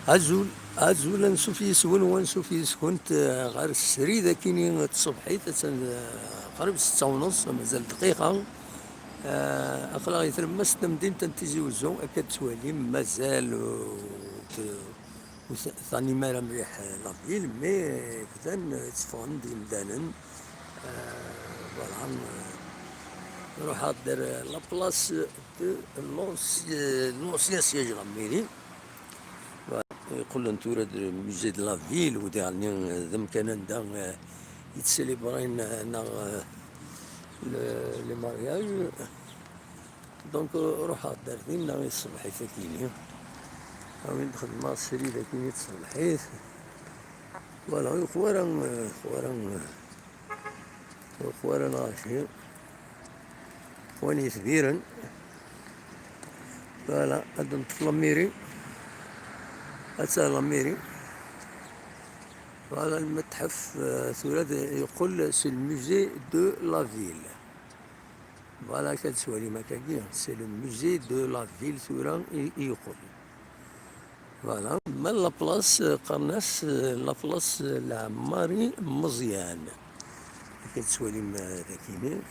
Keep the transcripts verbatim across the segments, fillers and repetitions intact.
Azul, azul, ansuf yis-wen u ansuf yis-kunt, eh, ɣer srid akini n tṣebḥit, attan, eh, qrib setta u nneṣ, mazal dqiqa. Eh, aql-aɣ i tlemmast n temdint n Tizi Uzzu, akka d-tettwalim, mazal ur t-, ur t-, teɛnim ara mliḥ, eh, la ville, mais, eh, kdan, eh, tteffɣen-d yimdanen. Eh, voilà, eh, ruḥeɣ-d ar la place de l'ancien, l'ancien siège de la mairie. Yeqqel-n tura d musée de la ville, u diɣenni d amkan anda, eh, yettselibrin, eh, neɣ, eh, le, les mariages. Donc, eh, ruḥeɣ-d ar dinna i tṣebḥit akini. Awi d-xedmeɣ srid akini d tṣebḥit. Voilà, yuq wara, eh, yuq wara, eh, Uxwara lɣaci, win yetbiren. Voilà, ad neṭṭef la mairie. Atta la mairie. Voilà, lmetḥef, euh, tura d-, yeqqel c'est le musée de la ville. Voilà, akka d-tettwalim akkagi, c'est le musée de la ville tura i, i yeqqel. Voilà, ma la place, euh, qqaren-as, euh, la place, euh, Lɛemmari Meẓyan. Akka tettwalim, euh, dagini.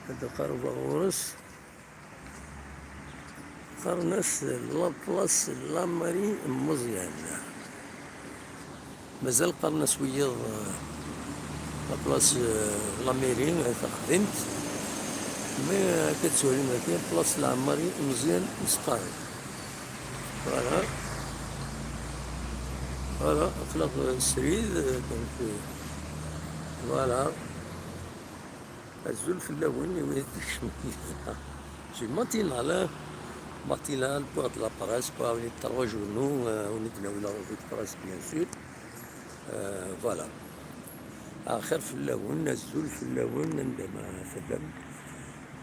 Ad qerrbeɣ ɣur-s. Qqaren-as, euh, la place Lɛemmari Meẓyan. Mazal qqaren-as wiyiḍ, euh, la place, euh, la mairie, euh, taxdimt. Mais, euh, akka tettwalim dagi, place Lɛemmari Meẓyan i s-qqaren. Voilà. Voilà, aql-aɣ srid, euh, donc, euh, voilà. Azul fell-awen, i wid ikecmen. C'est matinal, hein. Matinal, pour de la presse, pour avoir les trois journaux, euh, on est dans la revue de presse, bien sûr. Euh, voilà. Axir fell-awen, azul fell-awen, anda ma tellam.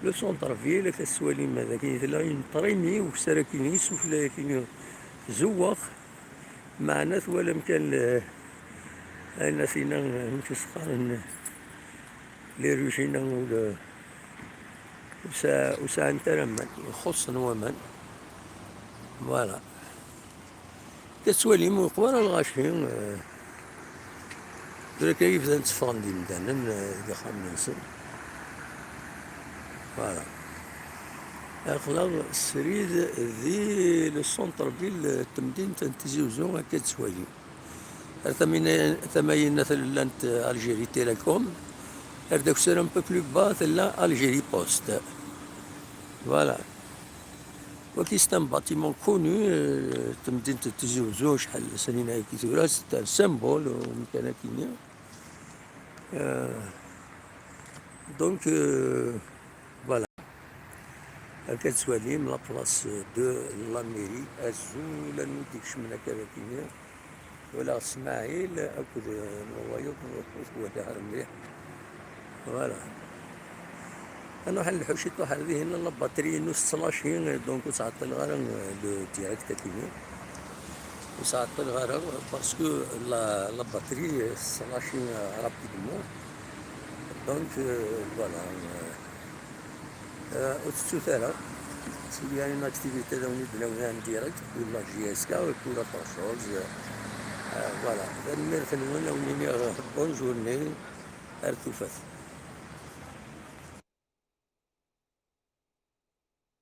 Le centre-ville, akka tettwalim, dagi tella une traînée, ukessar akini, sufella akini, zewweɣ. Meɛna twalam kan le-, ayen atina, amek i s-qqaren, les rues-ina ur, ur sɛ-, ur sɛant ara aman, ixuṣṣen waman. Voilà. Tettwalim ur yeqwa ara lɣaci, eh, tura akka i bdan tteffɣen-d yimdanen, eh, deg yixxamen-nsen. Voilà. Aql-aɣ srid di le centre-ville n temdint n Tizi Uzzu, akka tettwalim. Ar tama-, tama-inna llant Algérie Télécom, ar d akessar un peu plus bas tella Algérie Post. Voilà. Waki c'est un bâtiment connu, euh, temdint n Tizi Uzzu, acḥal snin ayagi tura, c'est un symbole, euh, umkan akini. Euh, donc, euh, voilà. Akka tettwalim la place de la mairie, azul a wid ikecmen akka akini. Walaɣ Smaɛil akked, eh, wayeḍ ur t-walaɣ ara mliḥ. Voilà. Ad nruḥ ad nleḥḥu ciṭuḥ ar dihin, la batterie-inu tettlaci, donc ur ttɛeṭṭileɣ ara, eh, le direct akini. Ur ttɛeṭṭileɣ ara parce que la, la batterie tettlaci, eh, rapidement. Donc, eh, voilà, eh, Euh, ur tettut ara. S'il y a une activité d awen-id-nawi en direct, pour la J S K, pour la Force Rose, euh, voilà. Tanemmirt-nwen, a wen-iniɣ bonne journée, ar tufat.